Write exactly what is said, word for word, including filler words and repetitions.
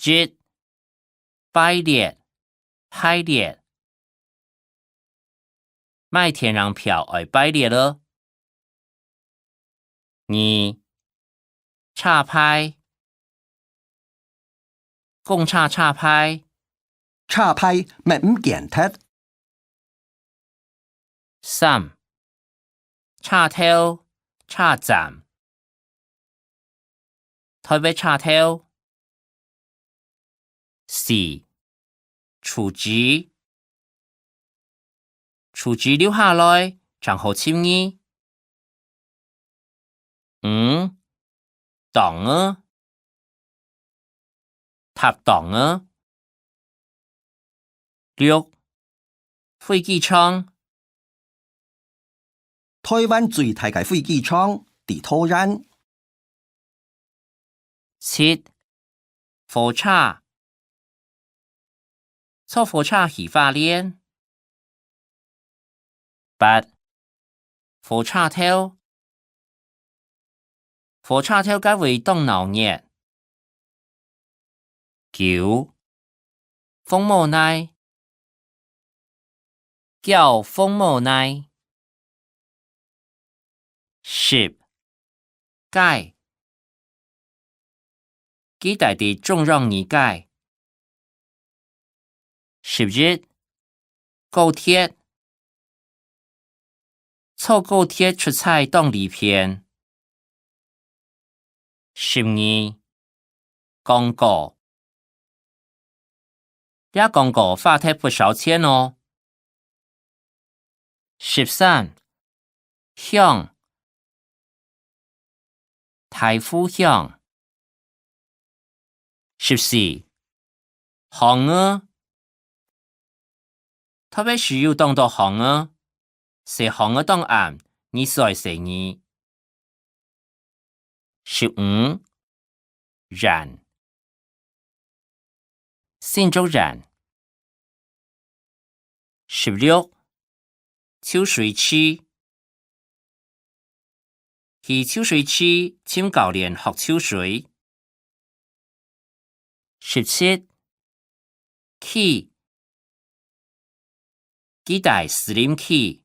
一、排列，排列。買電影票愛排列哦。二、車牌，公車車牌。車牌搣毋見忒。 三、車頭，車站。臺北車頭。四、住址，住址留下來，正好尋你。 五、檔仔，疊檔仔。六、飛機場。臺灣最大个飛機場在桃園。七、火車， 坐火車去花蓮。八、火車頭，火車頭該位當鬧熱。九、紅毛泥， 攪紅毛泥。十、街，佢戴在中央二街。十一、高鐵，坐高鐵出差當利便。 十二、廣告，這廣告花忒不少錢哦。十三、鄉，大湖鄉。十四、巷仔， 臺北市有當多巷仔，細巷仔當暗，你就愛細義。十五、縣，新竹縣。十六、泅水池，去泅水池尋教練學泅水。十七、旗，佢戴士林旗。